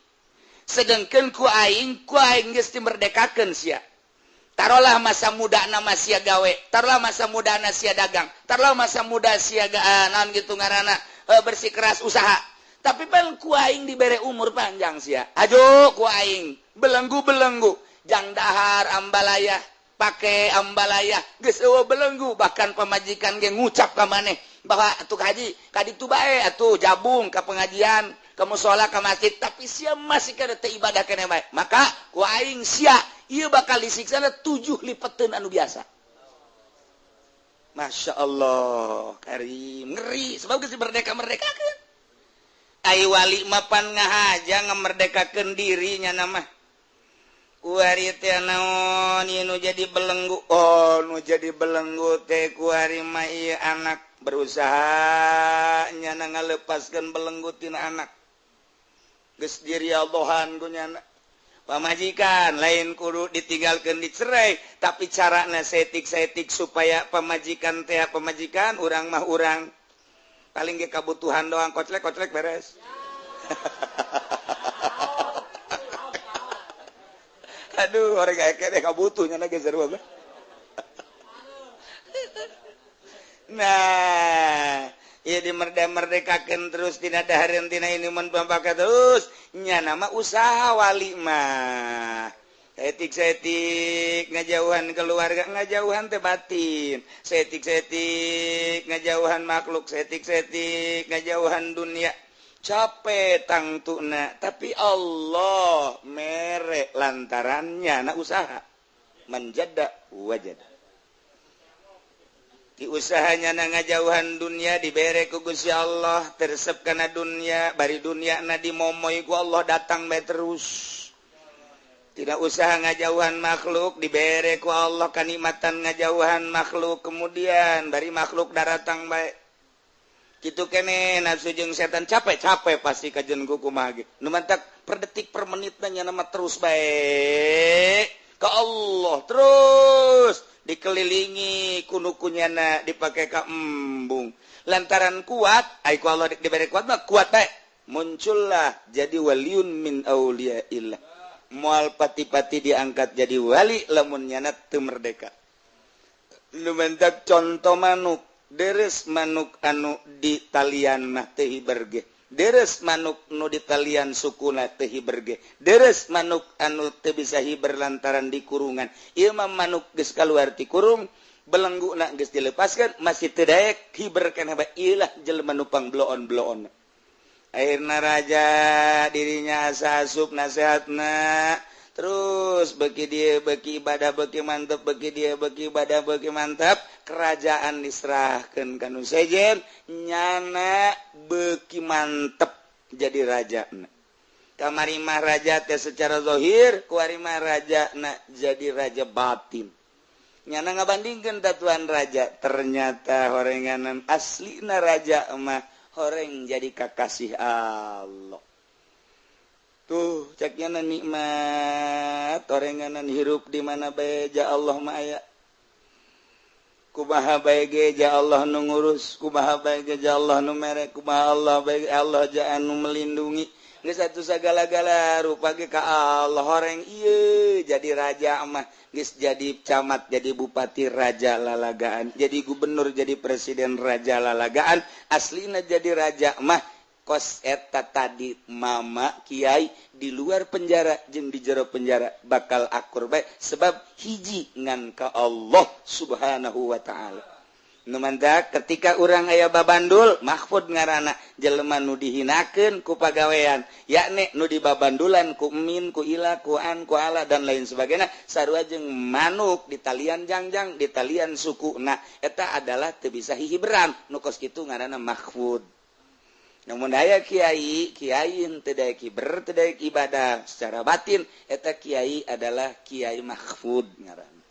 Speaker 2: sedengkeun ku aing geus dimerdekakeun sia tarolah masa muda nama sia gawe tarolah masa muda na sia dagang tarolah masa muda sia naon gitu ngaranna bersikeras usaha tapi pan ku aing dibere umur panjang sia ajo ku aing belenggu-belenggu jang dahar ambalaya pake ambalaya geus eueuh belenggu bahkan pamajikan ge ngucap ka maneh bahwa atuh haji ka ditu bae atuh jabung ka pengajian ka musala ka masjid tapi sia masih kana teu ibadah keneh bae maka ku aing sia ieu bakal disiksana 7 lipeteun anu biasa. Masya Allah karim ngeri sebab geus merdeka-merdekakeun ai wali mapan ngahaja ngamerdekakeun diri nya mah kuari teh naon ieu nu jadi belenggu oh nu jadi belenggu teh kuari mah ieu anak berusaha nyana ngalepaskeun belenggu tina anak. Geus diriallohan ku nyana. Pamajikan lain kudu ditinggalkan dicerai, tapi carana setik-setik supaya pamajikan teh pamajikan urang mah urang. Paling ge kabutuhan doang koclek-koclek beres. Aduh, orang kayak kabutuhnya lagi seru banget. Nah, ya dimerdeka-merdekakan terus tina dahareun tina inuman pampaka terus nya nama usaha wali mah. Setik-setik ngajauhan keluarga, ngajauhan teh batin. Setik-setik ngajauhan makhluk, setik-setik ngajauhan dunia. Capek tangtuna, tapi Allah mere lantarannya na usaha. Manjada wajada. Di usahanya na ngajauhan dunia dibere ku Gusti Allah, teresep kana dunia, bari dunia na dimomoy ku Allah datang bae terus. Tidak usaha ngajauhan makhluk dibere ku Allah kanikmatan ngajauhan makhluk, kemudian bari makhluk daratang bae. Kitu kene nafsu jeung setan capek-capek pasti kajen ku kumaha ge. Nu mantak per detik per menitna nya mah terus bae ka Allah terus dikelilingi kunukunyana dipake ka embung. Lantaran kuat, ai ku Allah dibere kuat mah kuat bae. Muncullah jadi waliun min auliyaillah. Moal pati-pati diangkat jadi wali lamun nyana teu merdeka. Nu mantak contoh manuk, deres manuk anu di talian mah teu hiber ge. Deres manuk nu di talian sukuna teu hiber ge. Deres manuk anu teu bisa hiber lantaran di kurungan. Ieu mah manuk geus kaluar ti kurung, belengguna geus dilepaskeun masih teu daek hiber keneh bae. Ieu lah jelema nu pangbloon-bloon. Akhirna raja dirinya asa asup nasehatna terus beki dia beki ibadah beki mantep, beki dia beki ibadah beki mantep, kerajaan diserahkan ka nu sejen nyana beki mantep jadi raja. Kamari mah raja teh secara zahir, kuari mah raja na jadi raja batin. Nyana ngabandingkeun tatuan raja, ternyata horenganan aslina raja mah horeng jadi kakasih Allah. Tuh ceknya nikmat orenganan hirup di mana bae ja Allah mah aya. Kumaha bae ge ja Allah nu ngurus, kumaha bae ge ja Allah nu mere, kumaha Allah bae Allah ja anu melindungi. Geus atuh sagala-gala rupa ge ka Allah horeng ieu jadi raja mah, geus jadi camat, jadi bupati raja lalagaan, jadi gubernur, jadi presiden raja lalagaan, aslina jadi raja mah kos eta tadi mama kiai di luar penjara jeung di jero penjara bakal akur bae sebab hiji ngan ka Allah Subhanahu wa taala. Nu mantak ketika urang aya babandul mahfud ngaranna jelema nu dihinakeun ku pagawean yakni nu dibabandulan ku min ku ila ku an ku ala dan lain sebagainya sarua jeung manuk di talian jangjang di talian sukuna eta adalah teu bisa hihiberan nu kos kitu ngaranna mahfud. Namun aya kiai, kiai teu daek hiber, teu daek ibadah secara batin eta kiai adalah kiai mahfud ngaranna.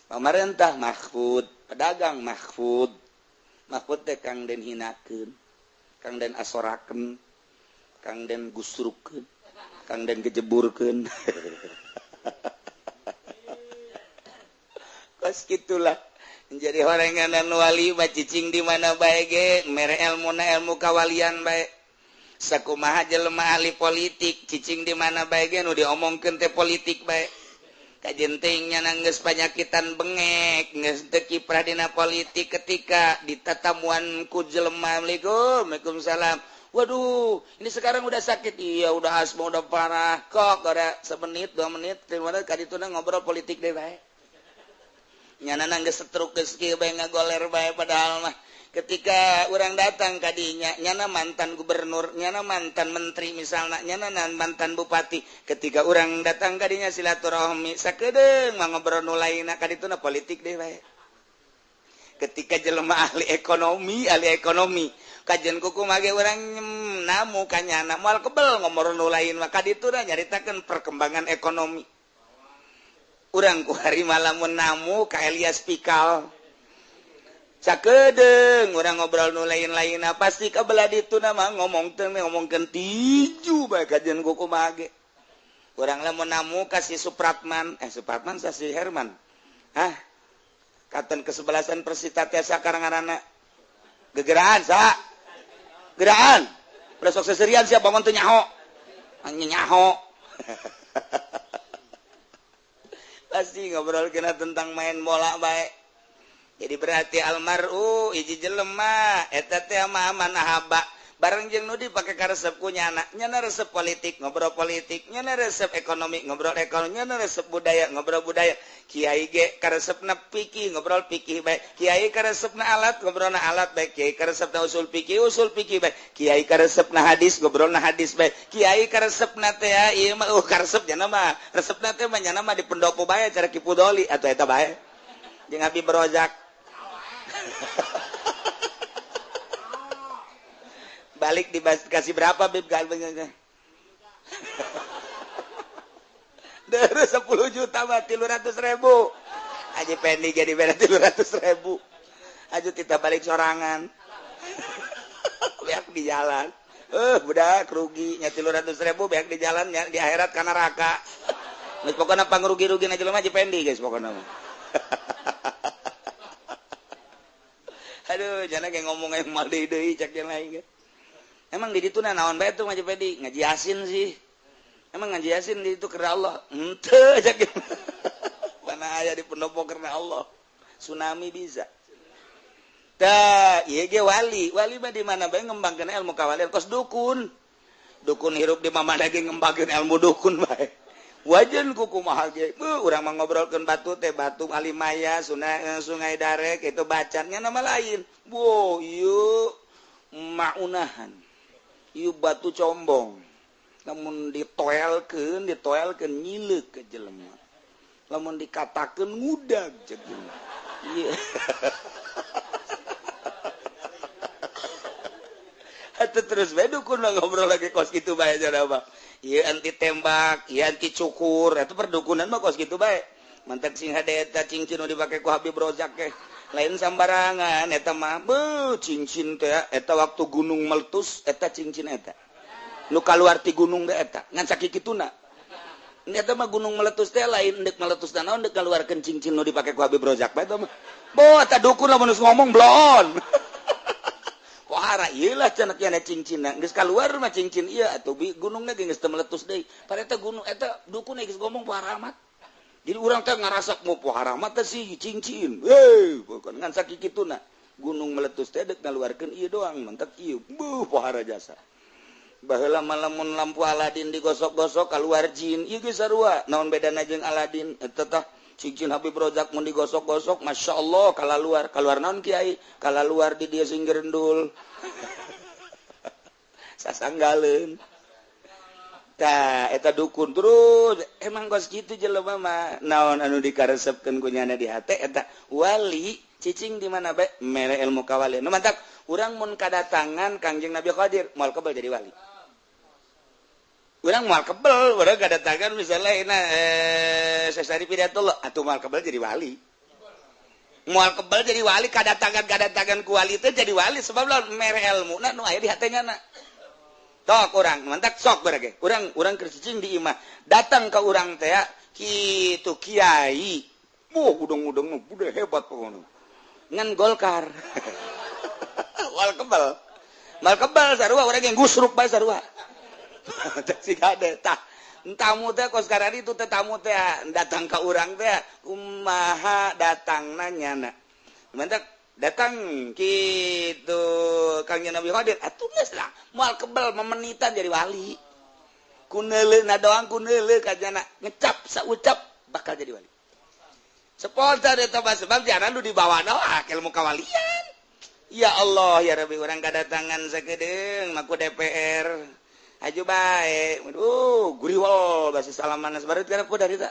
Speaker 2: Pamarentah mahfud, pedagang mahfud. Mahfud teh kang den hinakeun, kang den asorakeun, kang den gusrukeun, kang den gejeburkeun. Kos kitulah. Jadi horenganan wali mah cicing di mana bae ge mere elmuna ilmu kawalian bae. Sakumaha jelema ahli politik cicing di mana bae ge nu diomongkeun teh politik bae. Kajenting nya geus panyakitan bengek geus teu kiprah dina politik ketika ditatamuan ku jelema assalamualaikum waalaikumsalam. Waduh, ini sekarang udah sakit. Iya, udah asma udah parah. Kok ada semenit, 2 menit, 3 menit kadituna ngobrol politik deh bae. Nyana geus setruk geus kieu bae ngagoler bae padahal mah ketika urang datang ka dinya nyana mantan gubernur, nyana mantan menteri misalna, nyana mantan bupati, ketika urang datang ka dinya silaturahmi sakedeung mah ngobrol nu lainna ka dituna politik deui bae. Ketika jelema ahli ekonomi kajen kuku mage urang namu ka nyana moal kebel ngobrol nu lain mah ka dituna nyaritakeun perkembangan ekonomi. Urang ku hari malamun namu ka Elias Pikal. Sakedeung urang ngobrol nu lain-lain pasti kabelah ditu mah ngomong teh ngomongkeun tiju bae kajian ku kumaha ge. Urang lamun namu ka si Supratman, Supratman sa si Herman. Hah? Katen kesebelasan Persita teh sakarang ngaranna. Gegeraan sa. Geraan. Udah sok seserian sia bangun teu nyaho. Nyaho. Pasti ngobrol kena tentang main bola bae. Jadi berarti almaru hiji jelema eta teh mah manahaba bareng jeung nu dipake karesep ku nyana, nyana resep politik ngobrol politik, nyana resep ekonomi ngobrol ekonomi, nyana resep budaya ngobrol budaya. Kiai ge karesepna fikih ngobrol fikih bae, kiai karesepna alat ngobrolna alat bae, kiai karesepna usul fikih bae, kiai karesepna hadis ngobrolna hadis bae, kiai karesepna teh ieu mah karesep nyana mah, resepna teh mah nyana mah di pendopo bae cara Ki Pudoli atuh eta bae. Jeung Habib Rozak. Balik dikasih berapa Bib galbengnya? Dari 10 juta mah 300.000. Aja pendi jadi beda 300.000. Aja kita balik sorangan. Beak di jalan. Budak rugi nya 300.000 beak di jalan nya di akhirat ka neraka. Geus pokona pangrugi-rugi na jelema aja pendi guys pokona mah. Aduh, jangan kayak ngomong yang mal deui cek yang lain. Emang di ditu naon bae tuh ngaji pedi, ngaji yasin sih. Emang ngaji yasin di itu karena Allah. Henteu cek. Mana aya di pendopo karena Allah. Tsunami bisa. Tah, ieu ge wali. Wali mah di mana bae ngembangkeun ilmu kawalian kos dukun. Dukun hirup di mana ge ngembangkeun ilmu dukun bae. Wajan ku kumaha ge. Urang mah ngobrolkeun batu teh batu Alimaya, sungai Darek itu bacannya nama lain. Wo, ieu maunahan. Ieu batu combong. Lamun ditoelkeun nyileuk ke jelema. Lamun dikatakeun ngudag jeung jelema. Ieu. Atuh terus bae dukun mah ngobrol lagi kos kitu bae cenah mah. Ieu anti tembak, ieu anti cukur, eta perdukunan mah kos kitu bae. Mantak sing hade eta cincin nu dipake ku Habib Rozak ge. Lain sambarangan eta mah beuh cincin teh eta waktu gunung meletus eta cincin eta. Nu kaluar ti gunung teh eta ngan sakikituna. Eta mah gunung meletus teh lain deuk meletus naon deuk kaluarkeun cincin nu dipake ku Habib Rozak bae eta mah. Boh eta dukun lamun geus ngomong bloon. Pohara ieu lah cenah kieu cincinna geus kaluar mah cincin ieu atuh gunungna ge geus teu meletus deui. Padahal eta gunung eta dukun geus ngomong pohara amat. Jadi urang teh ngarasak mau pohara amat teh sih cincin. Heuh, bukan ngan sakikituna. Gunung meletus teh deuk ngaluarkeun ieu doang, mentek ieu. Beuh pohara jasa. Baheula mah lamun lampu Aladin digosok-gosok kaluar jin, ieu ge sarua. Naon bedana jeung Aladin? Eta tah cincin Habib Rozak mun digosok-gosok, Masya Allah, kalaluar. Kaluar naon kiai? Kalaluar di dia sing gerendul. Sasanggaleun. Tah, eta dukun terus. Emang kos kitu jelema mah. Naon anu dikaresepkeun ku nyana di hate eta wali cicing di mana bae mere ilmu kawalian. Nu mantak urang mun kadatangan Kangjeng Nabi Khadir moal kebel jadi wali. Urang moal kebel, urang kadatangan misalnya ina Sesari Pidatullah atuh moal kebel jadi wali. Moal kebel jadi wali kadatangan ku wali teh jadi wali sebab lamun mere ilmuna nu aya di hate nyana. Tok urang mantak sok berage. Urang keur cicing di imah datang ka urang teh kitu kiai. Wah udang-udang udah hebat pokoknya. Ngan Golkar. Moal kebel. Moal kebel sarua urang yang gusruk bae sarua. Sing ada tah tamu teh kos karari itu teh tamu teh datang ka urang teh kumaha datangna nyana. Mantak datang kitu Kangjeng Nabi Khadir atuh geus lah moal kebel memenitan jadi wali. Ku neuleuna doang ku neuleuh ka jana ngecap saucap bakal jadi wali. Spontan eta mah sebab jaran nu dibawa doa ilmu kawalian. Ya Allah ya Rabbi urang kadatangan sakedeung mah ku DPR. Aju bae. Aduh, guriwol basi salaman sabareut kana ku dari ta.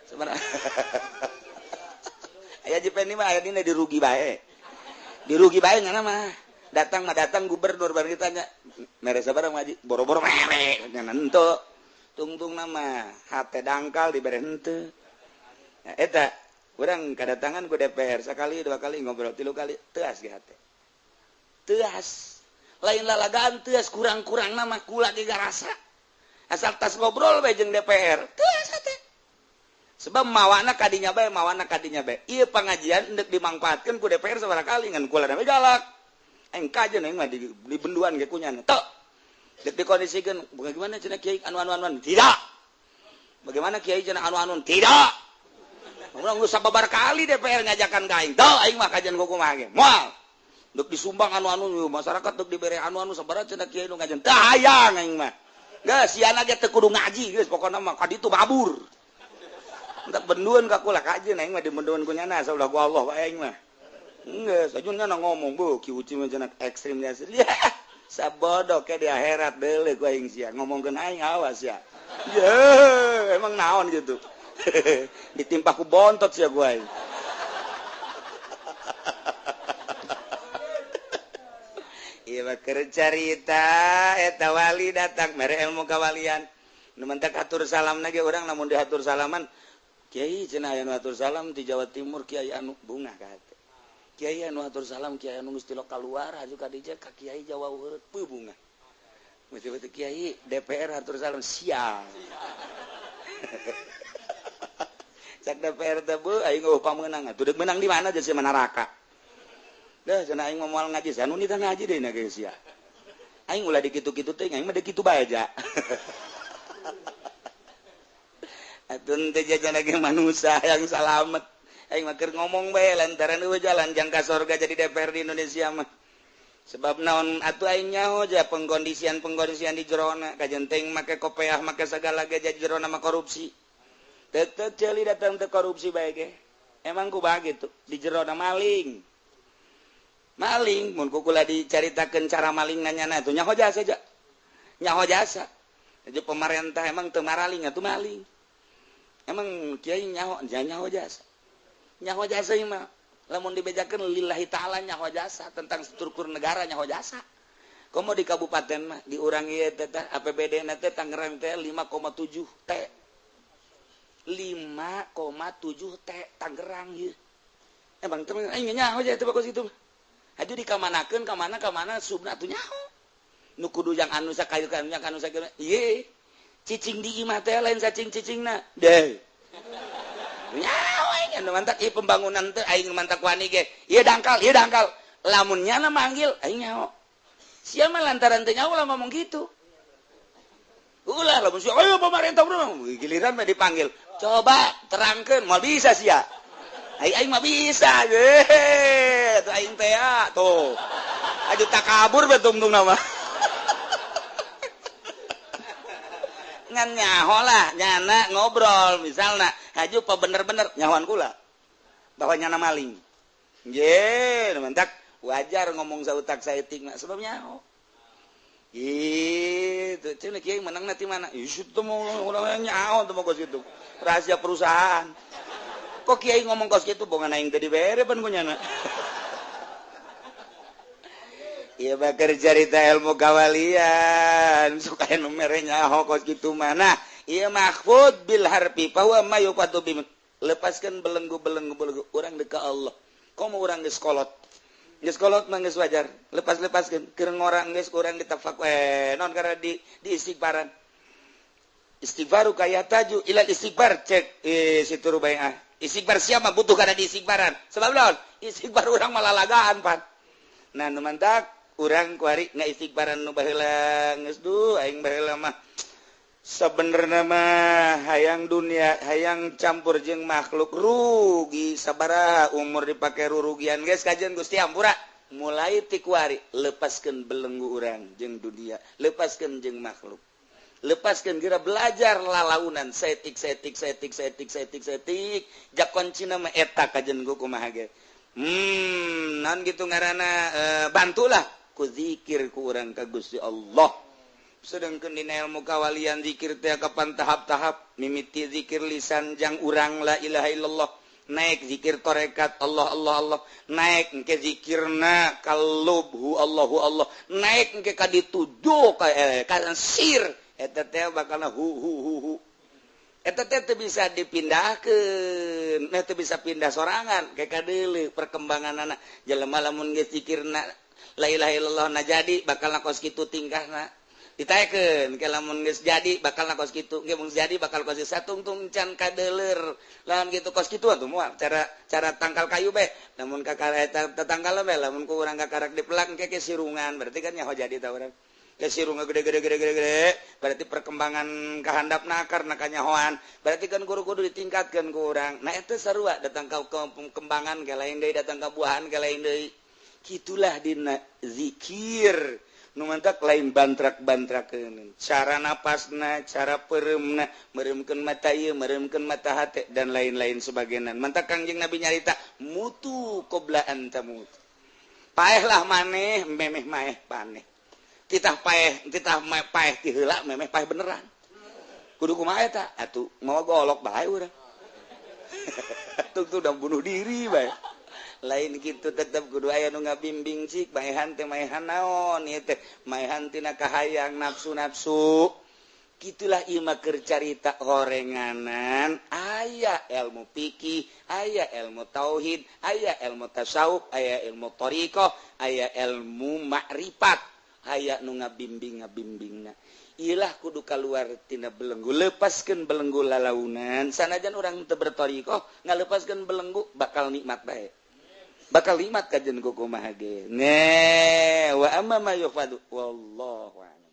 Speaker 2: Sebenarnya. Aya Jipendi mah aya dina dirugi bae. Dirugi bae ngana mah. Datang mah datang gubernur bareng ditanya, mere sabaraha ngaji? Boro-boro mere nya henteu. Tungtung nama hate dangkal dibere henteu. Eta
Speaker 1: Urang kedatangan ku DPR sekali dua kali ngobrol tilu kali teas ge hate. Teas. Lain lalagaan teas kurang-kurang nama kula ge garasa. Asal tas ngobrol bae jeung DPR, teas hate. Sebab mawana kadinya bae, mawana kadinya bae. Ieu pangajian endek dimangfaatkeun ku DPR sabaraha kali ngan kula da galak. Aing kajeun aing mah di benduan ge kunyana. Tok. Dek dikondisikeun, bagaimana cenah kiai anu-anu-anu? Tidak. Bagaimana kiai cenah anu-anu? Tidak. Urang geus sababar kali DPR ngajakan ka aing. Teu aing mah kajian kumaha ge. Moal. Dek disumbang anu-anu masyarakat dek dibere anu-anu sabaraha cenah kiai nu ngajian. Teu hayang aing mah. Geus siana ge teu kudu ngaji geus pokona mah ka ditu babur. Entak benduan ka kula kajeun aing mah di benduan ku nyana saulah ku Allah bae aing mah. Geus ajeun nyana ngomong beuh Ki Uci mah cenah ekstrim nya. Sabodoh ke di akhirat deuleu ku aing sia ngomongkeun aing awas ya. Ye, emang naon gitu. Ditimpa ku bontot sia ku aing. Ieu mah keur carita eta wali datang mere ilmu kawalian. Nu mentak atur salamna ge urang lamun diatur salaman kiai cenah aya nu atur salam di Jawa Timur kiai anu bungah ka hate. Kiai anu atur salam kiai anu geus tilok kaluar aju ka dieu ka kiai Jawa Barat peuh bungah. Mesti kiai DPR atur salam sial. Cak DPR teh beuh aing eueuh pamenang atuh deuk meunang di mana jeung sia neraka. Dah cenah aing moal ngaji sia nu nitah ngaji deui na ge sia. Aing ulah dikitu-kitu teh aing mah dikitu bae aja. Atuh teh jajan ge manusia yang salamet. Aing mah keur ngomong bae lantaran eueuh jalan jangka sorga jadi DPR di Indonesia mah. Sebab naon atuh aing nyaho ja pengkondisian-pengkondisian di jerona kajen teuing make kopeah make sagala ge jadi jerona mah korupsi. Tetep ceuli datang teh korupsi bae ge. Emang kumaha gitu di jerona maling. Maling mun ku kula dicaritakeun cara maling nanyana atuh nyaho jasa ja. Nyaho jasa. Jadi pemerintah emang teu maraling atuh maling. Emang kiai nyaho nyaho jasa. Nyaho jasa ieu mah lamun dibejakeun lillahi ta'ala nyaho jasa tentang struktur negara nyaho jasa. Komo di kabupaten mah di urang ieu teh APBD na teh Tangerang teh 5,7 T. 5,7 T Tangerang ieu. Emang teh aing nyaho jasa teh bagus itu. Aju dikamanakeun ka mana subna atuh nyaho. Nu kudu yang anu sakayu kan yang anu sakieu. Ieu cicing di imah teh lain sacing-cicingna. Deh. Nyaho aing anu mantak ieu pembangunan teh aing mantak wani ge. Ieu dangkal, ieu dangkal. Lamun nyana manggil aing nyaho. Sia mah lantaran teh nyaho ulah ngomong gitu. Ulah lamun sia ayo pemerintah bro, giliran mah dipanggil. Coba terangkeun moal bisa sia. Aing mah bisa. Ye, tuh aing teh tuh. Aju takabur bae tungtung nama. Ngan nyaho lah, nyana ngobrol misalna, haju pa bener-bener nyahoan kula. Bahwa nyana maling. Nggih, mantak wajar ngomong sautak saeutik mah sebab nyaho. Gitu, cenah kiai menangna ti mana? Ih, teu mau urang nyaho teu kos kitu. Rahasia perusahaan. Kok kiai ngomong kos kitu bongan aing teh dibere pan ku nyana. Ieu bakar carita ilmu kawalian suka nu mere nyaho kos kitu mah. Nah, ieu mahfud bil harfi fa huwa ma yuqadu bi. Lepaskan belenggu-belenggu belenggu urang deuk ka Allah. Komo urang geus kolot. Geus kolot mah geus wajar. Lepas-lepaskeun keur ngorang geus urang ditafakur naon karena di istighfaran. Istighfaru kaya taju ilal istighfar cek situ rubaiah. Istighfar siapa butuh karena di istighfaran. Sebab naon? Istighfar urang malalagaan pan. Nah, nu mantak urang kuari ngaistighfaran nu baheula geus duh aing baheula mah sabenerna mah hayang dunia hayang campur jeung makhluk rugi sabaraha umur dipake rurugian geus kajian Gusti ampura mulai ti kuari lepaskeun belenggu urang jeung dunia lepaskeun jeung makhluk lepaskeun geura belajar lalaunan saeutik saeutik saeutik saeutik saeutik saeutik jak kuncina mah eta kajian kumaha ge. Non gitu ngaranna bantulah ku zikir ku urang ka Gusti Allah. Sedangkeun dina ilmu kawalian zikir teh kapan tahap-tahap mimiti zikir lisan jang urang la ilaha illallah naik zikir tarekat Allah Allah Allah naik engke zikirna kalub hu Allahu Allah naik engke ka dituju ka sir eta teh bakalna hu hu hu hu. Eta teh teu bisa dipindahkeun, teu bisa pindah sorangan kayak kadeuleu perkembangan anak jelema. Lamun geus zikirna la ilaha illallah na jadi, bakal kos kitu tingkahna. Ditaekeun ke lamun geus jadi bakal kos kitu, ge mun jadi bakal kos satungtung can kadeuleur. Lamun gitu kos kitu atuh moal cara cara tangkal kayu be. Lamun kakara eta tetangkal be, lamun ku urang kakarak dipelak ke sirungan, berarti kan nyaho jadi ta urang ke sirungan gede gede gede gede gede, berarti perkembangan kehandap nakar nakanyahoan. Berarti kan guru kudu ditingkatkan ku urang. Nah, itu sarua datang ke kembangan ke lain deui, datang ke buahan ke lain deui. Gitulah dina zikir nu mantak lain bantrak-bantrakeun cara napasna, cara pereumna, meremkeun mata ieu, meremkeun mata hate, dan lain-lain sebagainya. Mantak Kangjeng Nabi nyarita mutu qabla an tamut, paehlah maneh memeh maeh paneh. Titah paeh, titah paeh ti heula memeh paeh beneran. Kudu kumaha eta atuh? Mawa golok bae urang tuh, tuh udah bunuh diri bae. Lain gitu, tetep kudu aya nu ngabimbing. Cik maehan teh maehan naon ieu teh? Maehan tina kahayang nafsu-nafsu. Gitulah ieu mah keur carita horenganan. Aya ilmu fikih, aya ilmu tauhid, aya ilmu tasawuf, aya ilmu thariqah, aya ilmu makrifat, aya nu ngabimbing ngabimbingna. Ilah kudu keluar tina belenggu, lepaskan belenggu lalaunan. Sanajan orang teu berthariqah, ngalepaskeun belenggu bakal nikmat bae, bakal nikmat kajen kumaha ge. Ne wa amma ma yufadu, wallahu a'lam.